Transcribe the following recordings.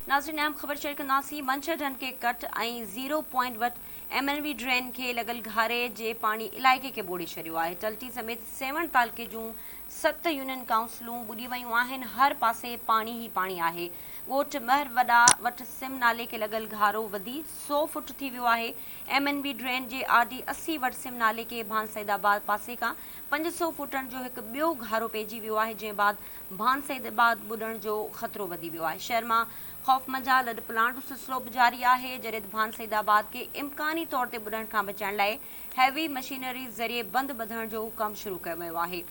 ناظرين اهم خبر شيئر ڪنداسين منڇر ڍنڍ کي ڪٽ ۽ زيرو پوائنٽ وٽ ايم اين وي ڊرين کي لڳل گهاري جي پاڻي علائقي کي ٻوڙي ڇڏيو آهي ٽلٽي سميت سيوهڻ تعلقي جون 7 يونين ڪائونسلون ٻڏي ويون آهن هر پاسي پاڻي ئي پاڻي آهي ڳوٺ مهر وڏا وٽ سم نالي کي لڳل گهارو وڌي 100 فٽ ٿي ويو آهي ايم اين وي ڊرين جي آر ڊي 80 وٽ سم نالي کي ڀان سعيد آباد پاسي کان 500 فوٽن جو هڪ ٻيو گهارو پئجي ويو آهي جنهن بعد ڀان سعيد آباد ٻڏڻ جو خطرو وڌي ويو آهي. شهر مان خوف منجهان لڏ پلاڻ جو سلسلو به جاري آهي. جڏهن ته ڀان سعيد آباد کي امڪاني طور تي ٻڏڻ کان بچائڻ لاء هيوي مشينري ذريعي بند ٻڌڻ جو ڪم شروع ڪيو ويو آهي.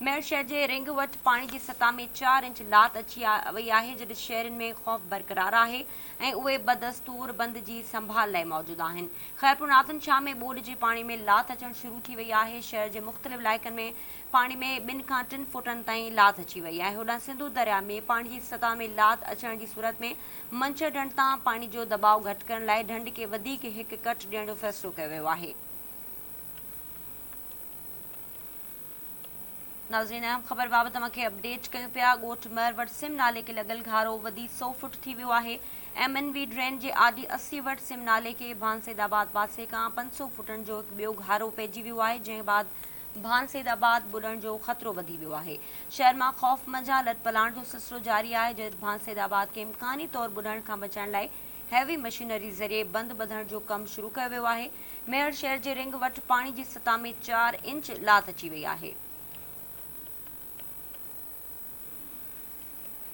ميهڙ شهر جي رنگ وٽ پاڻي جي سطح ۾ چار انچ لات اچي وئي آهي جڏهن شهرين ۾ خوف برقرار آهي ۽ اهي بدستور بند جي سنڀال لاء موجود آهن. خيرپور ناٿن شاهه ۾ ٻوڏ جي پاڻي ۾ لات اچڻ شروع ٿي وئي آهي. شهر جي مختلف علائقن ۾ پاڻي ۾ ٻن کان ٽن فوٽن تائين لاٿ اچي وئي آهي. هوڏانهن سنڌو درياء ۾ پاڻي جي سطح ۾ لاٿ اچڻ جي صورت ۾ منڇر ڍنڍ تان پاڻي جو دٻاء گهٽ ڪرڻ لاء ڍنڍ کي وڌيڪ هڪ ڪٽ ڏيڻ جو فيصلو ڪيو ويو آهي. ناظرين اهم خبر بابت اوهان کي اپڊيٽ ڪيون پيا ڳوٺ مهر وٽ سم نالي کي لڳل گهارو وڌي 100 فٽ ٿي ويو آهي ايم اين وي ڊرين جي آر ڊي 80 وٽ سم نالي کي ڀان سيد آباد پاسي کان 500 فٽن جو هڪ ٻيو گهارو پئجي ويو آهي جنهن بعد ڀان سيد آباد ٻڏڻ جو خطرو وڌي ويو آهي. شهر مان خوف منجهان لڏپلاڻ جو سلسلو جاري آهي جڏهن ته ڀان سيد آباد کي امڪاني طور ٻڏڻ کان بچائڻ لاء هيوي مشينري ذريعي بند ٻڌڻ جو ڪم شروع ڪيو ويو آهي. ميهڙ شهر جي رنگ وٽ پاڻي جي سطح ۾ چار انچ لاٿ اچي وئي آهي.